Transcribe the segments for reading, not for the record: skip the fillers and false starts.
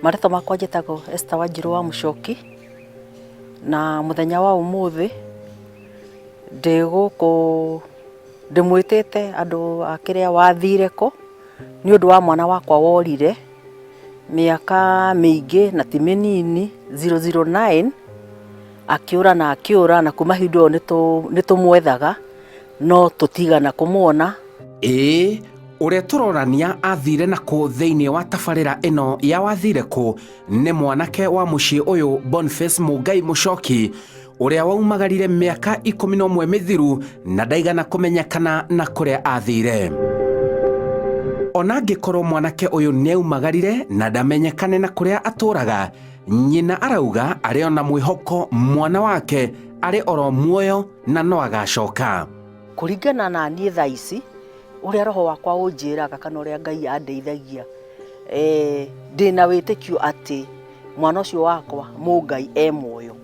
Marĩtwa makwa njĩtagwo Esther Wanjirũ wa Mũchoki, na mũthenya wa ũmũthĩ ndĩ gũkũ ndĩmwĩtĩte andũ a kĩrĩa wathire kũ, nĩ ũndũ wa mwana wakwa worire mĩaka mĩingĩ na ti mĩnini 009 akĩũra na akĩũra na kuma hĩndĩ ĩyo nĩ tũmwethaga no tũtigana kũmuona. Ĩĩ, ũrĩa tũrorania athire na kũ thĩinĩ wa tabarĩra ĩno ya wathire kũ nĩ mwanake wa mũciĩ ũyũ Boniface Mũngai Mũchoki ũrĩa waumagarire mĩaka 11 mĩthiru na ndaigana kũmenyekana na kũrĩa athire. Ona angĩkorwo mwanake ũyũ nĩaumagarire na ndamenyekane na kũrĩa atũraga, nyina arauga arĩ ona mwĩhoko mwana wake arĩ oro muoyo na no agacoka. Kũringana na niĩ thaa ici, ũrĩa roho wakwa ũnjĩraga kana ũrĩa Ngai andeithagia, ndĩna wĩtĩkio atĩ mwana ũcio wakwa Mũngai e muoyo.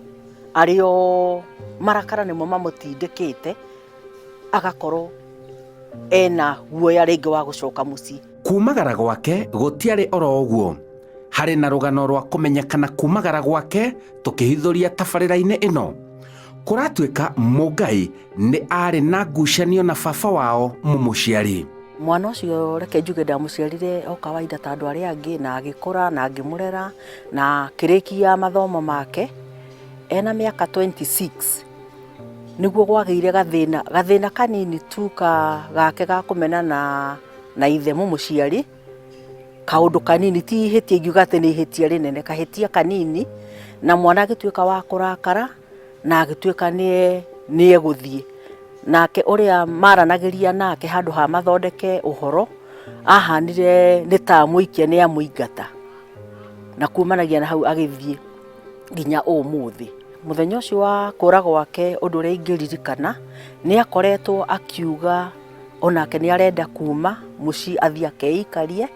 Arĩ o marakara nĩmo mamũtindĩkĩte agakorwo ena guoya rĩngĩ wa gũcoka mũciĩ. Kumagara gwake gũtiarĩ oro ũguo. Harĩ na rũgano rwa kũmenyekana kumagara gwake tũkĩhithũria tabarĩra-inĩ ĩno. Kũratuĩka Mũngai nĩ arĩ na ngucanio na baba wao mũmũciari. Mwana ũcio reke njuge ndamũciarire o kawaida ta andũ arĩa angĩ na agĩkũra na ngĩmũrera na akĩrĩkia mathomo make ena mĩaka 26 nĩguo gwagĩire gathĩna, gathĩna kanini tu ka gake ga kũmenana na ithe mũmũciari, kaũndũ kanini ti ihĩtia ingiuga atĩ nĩ ihĩtia rĩnene, kahĩtia kanini na mwana agĩtuĩka wa kũrakara na agĩtuĩka nĩ egũthiĩ. Nake ũrĩa maranagĩria nake handũ ha mathondeke ũhoro, ahanire nĩ ta amũikia nĩ amũingata. Na kumanagia na hau agĩthiĩ nginya ũmũthĩ. Mũthenya ũcio wa kũra gwake ũndũ ũrĩa ingĩririkana, nĩ akoretwo akiuga onake nĩ arenda kuma mũciĩ athiĩ akeikarie,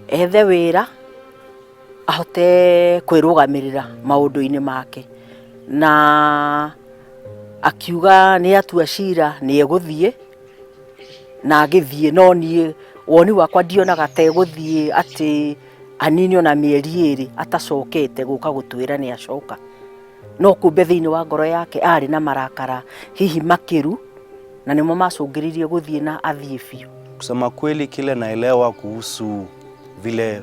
ethe wĩra, ahote kwĩrũgamĩrĩra maũndũ-inĩ make. Na akiuga nĩ atua cira nĩ egũthiĩ, na agĩthiĩ no niĩ woni wakwa ndionaga ta egũthiĩ atĩ anine ona mĩeri 2 atacokete gũka gũtwĩra nĩ acoka. No kumbe thĩinĩ wa ngoro yake arĩ na marakara hihi makĩru na nĩmo macũngĩrĩirie gũthiĩ na athiĩ biũ. Kusema kweli, kile naelewa kuhusu vile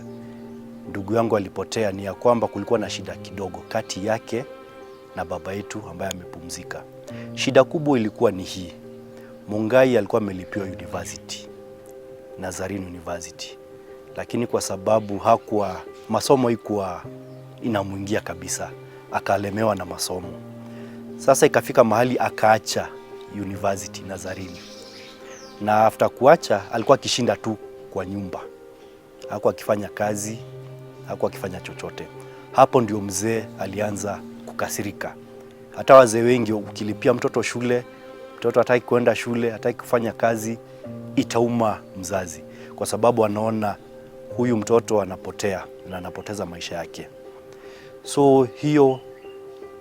ndugu yangu alipotea ni ya kwamba kulikuwa na shida kidogo kati yake na baba yetu ambaye amepumzika. Shida kubwa ilikuwa ni hii. Mungai alikuwa amelipiwa university, Nazarene University, lakini kwa sababu hakuwa masomo ikuwa inamwingia kabisa, akalemewa na masomo. Sasa ikafika mahali akaacha university Nazarene, na after kuacha alikuwa akishinda tu kwa nyumba, hakuwa akifanya kazi, hakuwa akifanya chochote. Hapo ndio mzee alianza kukasirika. Hata wazee wengi, ukilipia mtoto shule, mtoto hataki kuenda shule, hataki kufanya kazi, itauma mzazi, kwa sababu anaona huyu mtoto anapotea na anapoteza maisha yake. So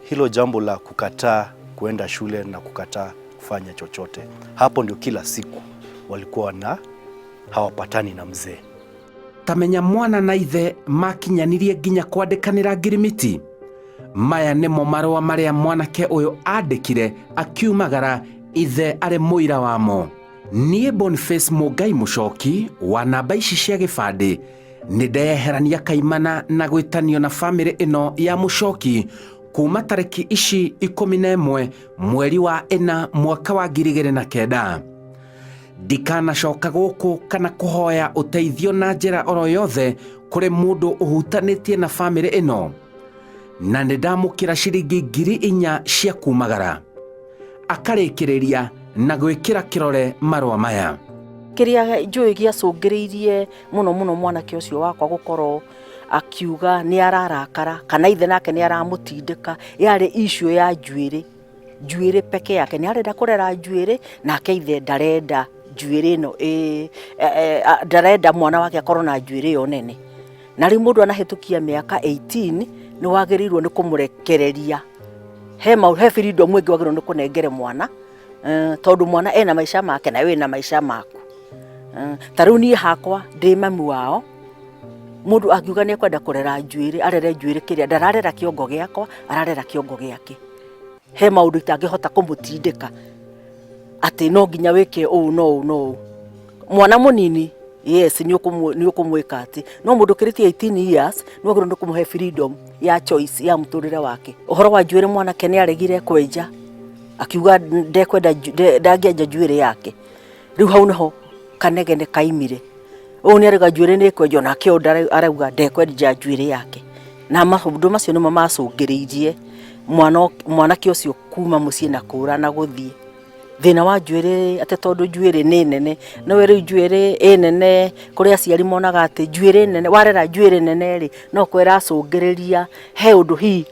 hilo jambo la kukataa kuenda shule na kukataa kufanya chochote, hapo ndio kila siku walikuwa na hawapatani na mzee. Tamenya mwana na ithe makinyanirie nginya kwandĩkanĩra ngirimiti. Maya nĩmo marũa marĩa mwanake ũyũ andĩkire akiumagara ithe arĩ mũira wamo. Niĩ Boniface Mũngai Mũchoki wa namba ici cia gĩbandĩ nĩ ndeyeherania kaimana na gwĩtanio na bamĩrĩ ĩno ya Mũchoki kuma tarĩki ici 11 mweri wa 4 mwaka wa 2009. Ndikanacoka gũkũ kana kũhoya ũteithio na njĩra oro yothe kũrĩ mũndũ ũhutanĩtie na bamĩrĩ ĩno, na nĩ ndamũkĩra ciringi 4,000 cia kumagara. Akarĩkĩrĩria na gwĩkĩra kĩrore marũa maya. Kĩrĩa njũĩ gĩacũngĩrĩirie mũno mũno mwanake ũcio wakwa gũkorwo akiuga nĩ ararakara kana ithe nake nĩ aramũtindĩka, yarĩ issue ya njuĩrĩ. Njuĩrĩ peke yake nĩ arenda kũrera njuĩrĩ nake ithe ndarenda njuĩrĩ ĩno ndarenda mwana wake akorwo na njuĩrĩ ĩyo nene. Na rĩu mũndũ anahĩtũkia mĩaka 18 nĩ wagĩrĩirwo nĩ kũmũrekereria. He he freedom ĩngĩ wagĩrĩirwo nĩ kũnengere mwana, tondũ mwana ena maica make na wĩna maica maku. Ta rĩu niĩ hakwa ndĩ mami wao, Mũndũ angiuga nĩ ekwenda kũrera njuĩrĩ, arere njuĩrĩ kĩrĩa, ndararera kĩongo gĩakwa, ararera kĩongo gĩake. He maũndũ itangĩhota kũmũtindĩka atĩ no nginya wĩke ũũ no ũũ no ũũ. Mwana mũnini yes nĩ ũkũmwĩka atĩ, no mũndũ ũkĩrĩtie 18 years nĩ wagĩrĩirwo nĩ kũmũhe freedom ya choice ya mũtũrĩre wake. Ũhoro wa njuĩrĩ mwanake nĩ aregire kwenja, akiuga ndekwenda ndangĩenja njuĩrĩ yake. Rĩu hau nĩho kanegene kaimire. Ũyũ nĩ arauga njuĩrĩ nĩ ĩkwenjwo nake ũyũ arauga ndekwenja njuĩrĩ yake. Na maũndũ macio nĩmo macũngĩrĩirie mwanake ũcio kuma mũciĩ na kũra na gũthiĩ. Thĩna wa njuĩrĩ atĩ tondũ njuĩrĩ nĩ nene, nĩũĩ rĩu njuĩrĩ ĩ nene kũrĩ aciari monaga atĩ njuĩrĩ nene warera njuĩrĩ nene rĩ, no gũkorwo ĩracũngĩrĩria he ũndũ hihi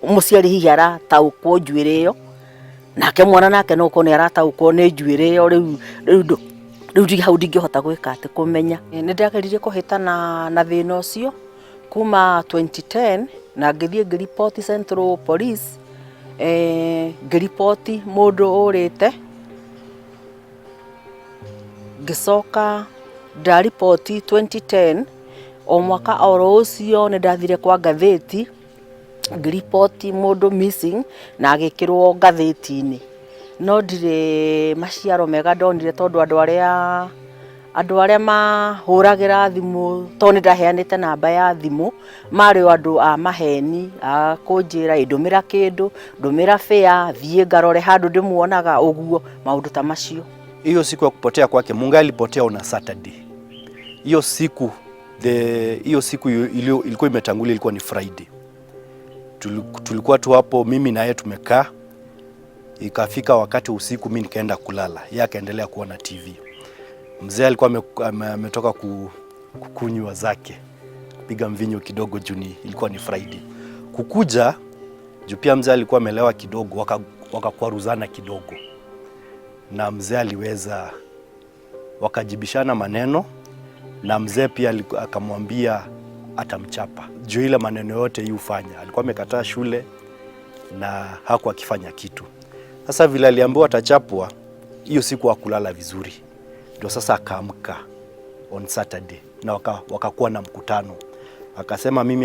mũciari hihi arataũkwo njuĩrĩ ĩyo, nake mwana nake no gũkorwo nĩ arataũkwo nĩ njuĩrĩ ĩyo rĩu rĩu rĩu hau ndingĩhota gwĩka atĩ kũmenya. Nĩ ndageririe kũhĩtana na thĩna ũcio kuma 2010 na ngĩthiĩ ngĩriboti Central Police, ngĩriboti mũndũ ũrĩte, ngĩcoka ndariboti 2010 o mwaka oro ũcio nĩ ndathire kwa ngathĩti ngĩriboti mũndũ missing na agĩkĩrwo ngathĩti-inĩ. No ndirĩ maciaro mega ndonire tondũ andũ arĩa andũ arĩa mahũragĩra thimũ tondũ nĩ ndaheanĩte namba ya thimũ, marĩ o andũ a maheni a kũnjĩra ĩ ndũmĩra kĩndũ, ndũmĩra fare, thiĩ ngarore handũ ndĩmuonaga ũguo, maũndũ ta macio. Hiyo siku ya kupotea kwake Mungai alipotea on a Saturday. Hiyo siku hiyo siku ilikuwa imetangulia ilikuwa ni Friday. Tulikuwa tu hapo mimi na yeye tumekaa, ikafika wakati usiku mimi nikaenda kulala, yeye akaendelea kuona TV. Mzee alikuwa ametoka kukunywa zake, kupiga mvinyo kidogo juu ilikuwa ni Friday. Kukuja juu pia mzee alikuwa amelewa kidogo, wakakwaruzana kidogo, na mzee aliweza, wakajibishana maneno, na mzee pia akamwambia atamchapa juu ile maneno yote hii hufanya. Alikuwa amekataa shule na hakuwa akifanya kitu. Sasa vile aliambiwa atachapwa, hiyo siku hakulala vizuri. Ndio sasa akaamka on Saturday na wakakuwa na mkutano. Akasema mimi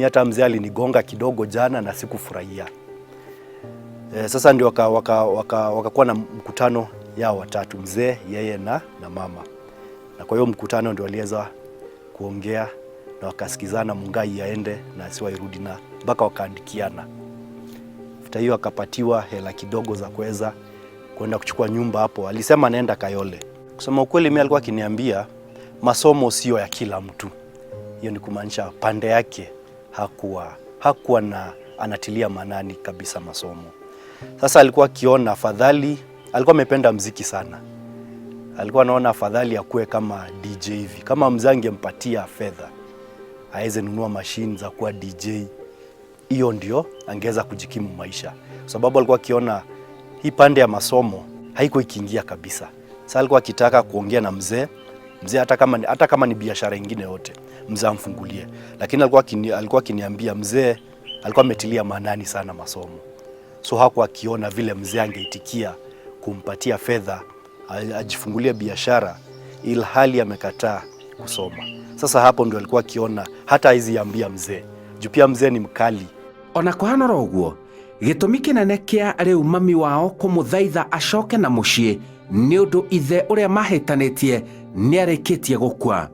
hata mzee alinigonga kidogo jana na sikufurahia. Sasa ndio wakakuwa na mkutano yao watatu, mzee, yeye na mama. Na kwa hiyo mkutano ndio waliweza kuongea na wakasikizana Mungai aende na asiwairudi, na mpaka wakaandikiana. After hiyo akapatiwa hela kidogo za kuweza kwenda kuchukua nyumba hapo. Alisema anaenda Kayole. Kusema ukweli mimi alikuwa akiniambia masomo sio ya kila mtu. Hiyo ni kumaanisha pande yake hakuwa na anatilia maanani kabisa masomo. Sasa alikuwa akiona afadhali, alikuwa amependa mziki sana. Alikuwa anaona afadhali akuwe kama DJ hivi. Kama mzee angempatia fedha aweze nunua machine za kuwa DJ, hiyo ndio angeweza kujikimu maisha. Kwa sababu alikuwa akiona hii pande ya masomo haiko ikiingia kabisa. Sasa alikuwa akitaka kuongea na mzee, mzee hata kama ni biashara nyingine yote mzee amfungulie. Lakini alikuwa akiniambia mzee alikuwa ametilia maanani sana masomo. So hakuwa akiona vile mzee angeitikia kumpatia fedha ajifungulie biashara ilhali amekataa kusoma. Sasa hapo ndio alikuwa akiona hata hizi ambia mzee. Juu pia mzee ni mkali. Ona kũhana oro ũguo, gĩtũmi kĩnene kĩa rĩu mami wao kũmũthaitha acoke na mũciĩ nĩ ũndũ ithe ũrĩa mahĩtanĩtie nĩarĩkĩtie gũkua.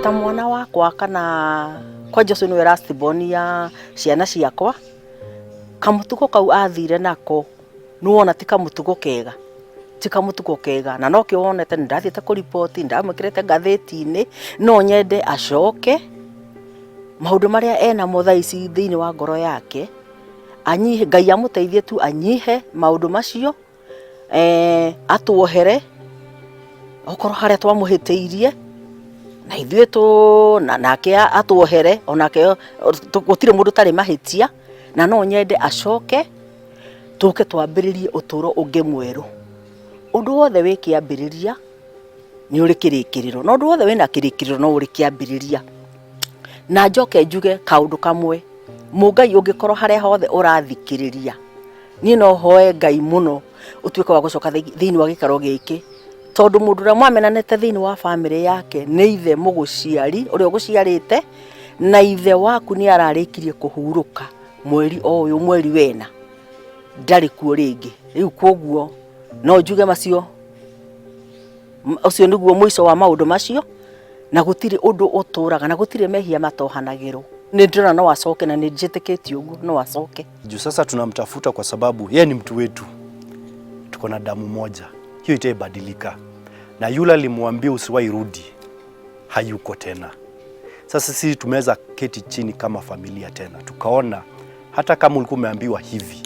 Ta mwana wakwa kana kwanja ũcio nĩwe last born ya ciana ciakwa, kamũtugo kau athire nako nĩwona ti kamũtugo kega, ti kamũtugo kega, na nokĩo wonete nĩ ndathiĩte kũriboti, ndamwĩkĩrĩte ngathĩti-inĩ, no nyende acoke maũndũ marĩa enamo thaa ici thĩinĩ wa ngoro yake, anyihe, Ngai amũteithie tu anyihe maũndũ macio, atuohere okorwo harĩa twamũhĩtĩirie, na ithuĩ tu na nake atuohere, onake gũtirĩ mũndũ ũtarĩ mahĩtia, na no nyende acoke tũke twambĩrĩrie ũtũro ũngĩ mwerũ. Ũndũ wothe wĩ kĩambĩrĩria nĩ ũrĩ kĩrĩkĩrĩro, na ũndũ wothe wĩna kĩrĩkĩrĩro no ũrĩ kĩambĩrĩria. Na njoke njuge kaũndũ kamwe, Mũngai ũngĩkorwo harĩa hothe ũrathikĩrĩria, niĩ no hoe Ngai mũno ũtuĩke wa gũcoka thĩinĩ wa gĩikaro gĩkĩ. Tondũ mũndũ ũrĩa mwamenanĩte thĩinĩ wa bamĩrĩ yake nĩ ithe mũgũciari ũrĩa ũgũciarĩte, na ithe waku nĩ ararĩkirie kũhurũka mweri o ũyũ, mweri wena, ndarĩ kuo rĩngĩ. Rĩu koguo no njuge macio, ũcio nĩguo mũico wa maũndũ macio, na gũtirĩ ũndũ ũtũraga na gũtirĩ mehia matohanagĩrwo. Nĩ ndĩrona no acoke, na nĩ njĩtĩkĩtie ũguo no acoke. Juu sasa tunamtafuta kwa sababu yeye ni mtu wetu, tuko na damu moja, hiyo itaibadilika. Na yule alimwambia usiwahi rudi hayuko tena. Sasa sisi tumeweza keti chini kama familia tena, tukaona hata kama ulikuwa umeambiwa hivi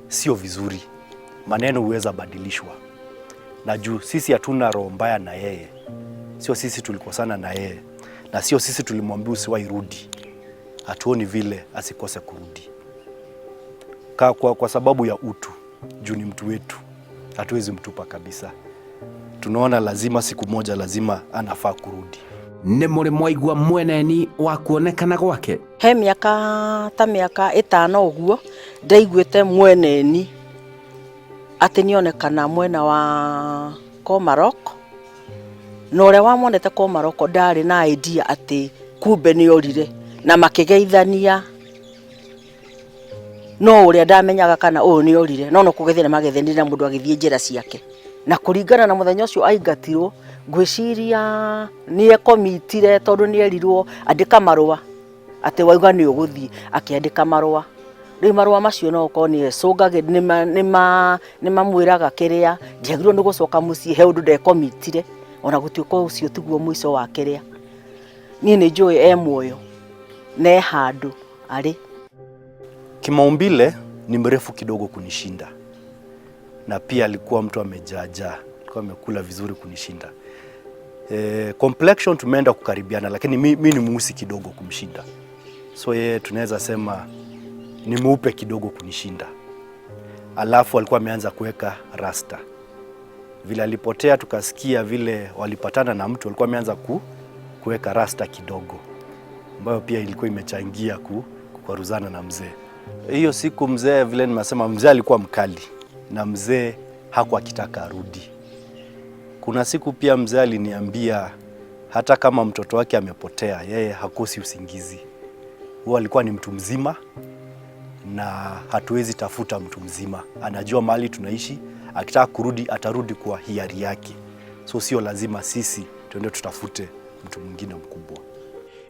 sio vizuri, maneno huweza badilishwa. Na juu sisi hatuna roho mbaya na yeye, sio sisi tulikosana na yeye, na sio sisi tulimwambia usiwahi rudi, hatuoni vile asikose kurudi kwa sababu ya utu, juu ni mtu wetu, hatuwezi mtupa kabisa. Tunaona lazima siku moja lazima anafaa kurudi. Nĩ mũrĩ mwaigua mweneni wa kuonekana gwake? He mĩaka ta mĩaka 5 ũguo ndaiguĩte mweneni atĩ nĩonekana mwena wa Komarok, na ũrĩa wamonete Komarok ndarĩ na idea atĩ kumbe nĩorire, na makĩgeithania, no ũrĩa ndamenyaga kana ũyũ nĩorire, no no kũgeithania mageithanirie na mũndũ agĩthiĩ njĩra ciake. Na kũringana na mũthenya ũcio aingatirwo, ngwĩciria nĩekomitire tondũ nĩerirwo andĩka marũa atĩ wauga nĩ ũgũthiĩ, akĩandĩka marũa. Rĩu marũa macio no ũkorwo nĩ nĩmamwĩraga kĩrĩa ndiagĩrĩirwo nĩ gũcoka mũciĩ, he ũndũ ndekomitire, ona gũtuĩka ũcio tiguo mũico wa kĩrĩa. Niĩ nĩ njũĩ e muoyo na e handũ arĩ. Kimaumbile ni mrefu kidogo kunishinda, na pia alikuwa mtu amejaajaa, alikuwa amekula vizuri kunishinda. Complexion tumeenda kukaribiana, lakini mi ni mweusi kidogo kumshinda, so yeye tunaweza sema ni mweupe kidogo kunishinda. Alafu alikuwa ameanza kuweka rasta. Vile alipotea tukasikia vile walipatana na mtu alikuwa ameanza kuweka rasta kidogo, ambayo pia ilikuwa imechangia kukwaruzana na mzee. Hiyo siku mzee, vile nimesema, mzee alikuwa mkali na mzee hakuwa akitaka arudi. Kuna siku pia mzee aliniambia hata kama mtoto wake amepotea, yeye hakosi usingizi. Huwa alikuwa ni mtu mzima na hatuwezi tafuta mtu mzima. Anajua mahali tunaishi, akitaka kurudi atarudi kwa hiari yake. So sio lazima sisi tuende tutafute mtu mwingine mkubwa.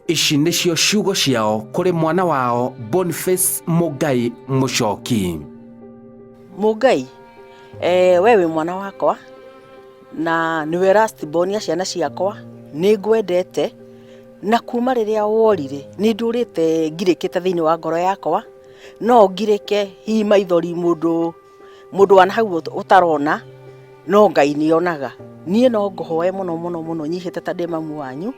Ici nĩcio ciugo ciao kũrĩ mwana wao Boniface Mũngai Mũcoki. Mũngai, we wĩ mwana wakwa na nĩwe last born ya ciana ciakwa, nĩ ngwendete na kuma rĩrĩa worire nĩ ndũrĩte ngirĩkĩte thĩinĩ wa ngoro yakwa, no ngirĩke hihi maithori mũndũ wa hau ũtarona, no Ngai nĩonaga. Niĩ no ngũhoe mũno mũno mũno nyihĩte ta ndĩ mamu wanyu,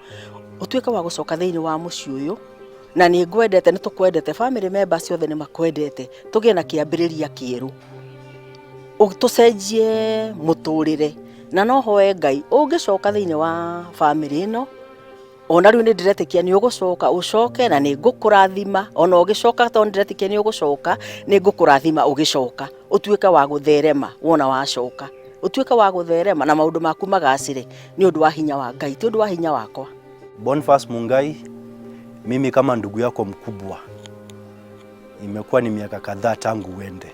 ũtuĩke wa gũcoka thĩinĩ wa mũciĩ ũyũ, na nĩ ngwendete, nĩ tũkwendete, family members othe nĩ makwendete, tũgĩe na kĩambĩrĩria kĩerũ, tũcenjie mũtũrĩre, na no hoe Ngai ũngĩcoka thĩinĩ wa family ĩno, ona rĩu nĩ ndĩretĩkia nĩ ũgũcoka, ũcoke na nĩ ngũkũrathima, ona ũgĩcoka tondũ nĩ ndĩretĩkia nĩ ũgũcoka, nĩ ngũkũrathima ũgĩcoka, ũtuĩke wa gũtherema wona wacoka, ũtuĩke wa gũtherema na maũndũ maku magacĩre nĩ ũndũ wa hinya wa Ngai, ti ũndũ wa hinya wakwa. Boniface Mungai, mimi kama ndugu yako mkubwa, imekuwa ni miaka kadhaa tangu uende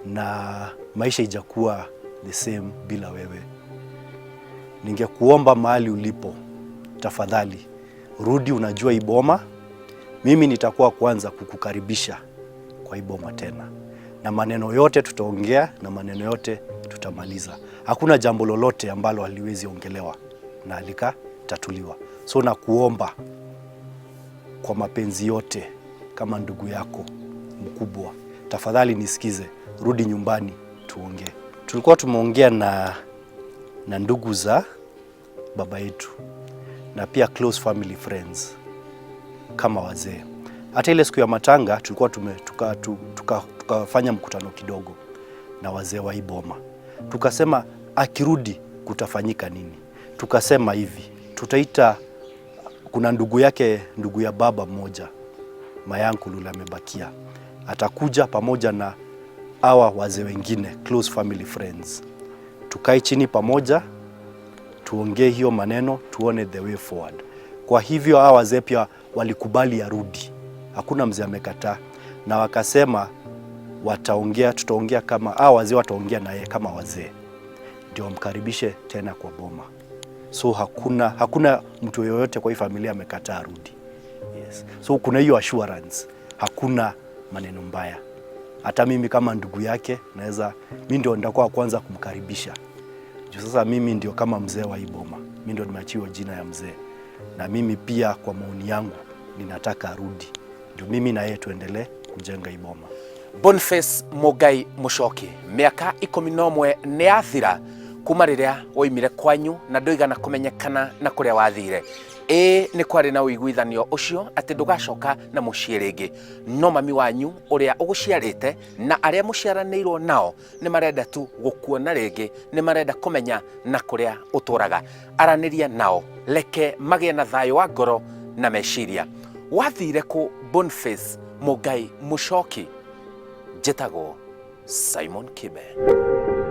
na maisha ijakuwa the same bila wewe. Ningekuomba mahali ulipo, tafadhali rudi. Unajua hii boma, mimi nitakuwa kwanza kukukaribisha kwa hii boma tena, na maneno yote tutaongea na maneno yote tutamaliza. Hakuna jambo lolote ambalo haliwezi ongelewa na likatatuliwa. So nakuomba kwa mapenzi yote kama ndugu yako mkubwa, tafadhali nisikize, rudi nyumbani tuongee. Tulikuwa tumeongea na ndugu za baba yetu na pia close family friends kama wazee. Hata ile siku ya matanga tulikuwa tukafanya mkutano kidogo na wazee wa hii boma, tukasema akirudi kutafanyika nini. Tukasema hivi, tutaita, kuna ndugu yake, ndugu ya baba mmoja, Mayanku lule amebakia, atakuja pamoja na hawa wazee wengine close family friends, Tukae chini pamoja, tuongee hiyo maneno, tuone the way forward. Kwa hivyo hawa wazee pia walikubali arudi, hakuna mzee amekataa, na wakasema wataongea, tutaongea kama hawa wazee wataongea na yeye kama wazee, ndio wamkaribishe tena kwa boma. So hakuna mtu yoyote kwa hii familia amekataa arudi. Yes. So kuna hiyo assurance, hakuna maneno mbaya. Hata mimi kama ndugu yake naweza, mimi ndio nitakuwa wa kwanza kumkaribisha. Juu sasa mimi ndio kama mzee wa hii boma, mimi ndio nimeachiwa jina ya mzee, na mimi pia kwa maoni yangu ninataka arudi, ndio mimi na yeye tuendelee kujenga hii boma. Boniface Mugai Mucoki, mĩaka 11 nĩ yathira kuma rĩrĩa woimire kwanyu na ndũigana kũmenyekana na kũrĩa wathire. Ĩĩ, nĩ kwarĩ na ũiguithanio ũcio atĩ ndũgacoka na mũciĩ rĩngĩ, no mami wanyu ũrĩa ũgũciarĩte na arĩa mũciaranĩirwo nao nĩ marenda tu gũkuona rĩngĩ, nĩ marenda kũmenya na kũrĩa ũtũraga. Aranĩria nao, reke magĩe na thayũ wa ngoro na meciria. Wathire kũ, Boniface Mugai Mucoki? Njĩtagwo Simon Kibe.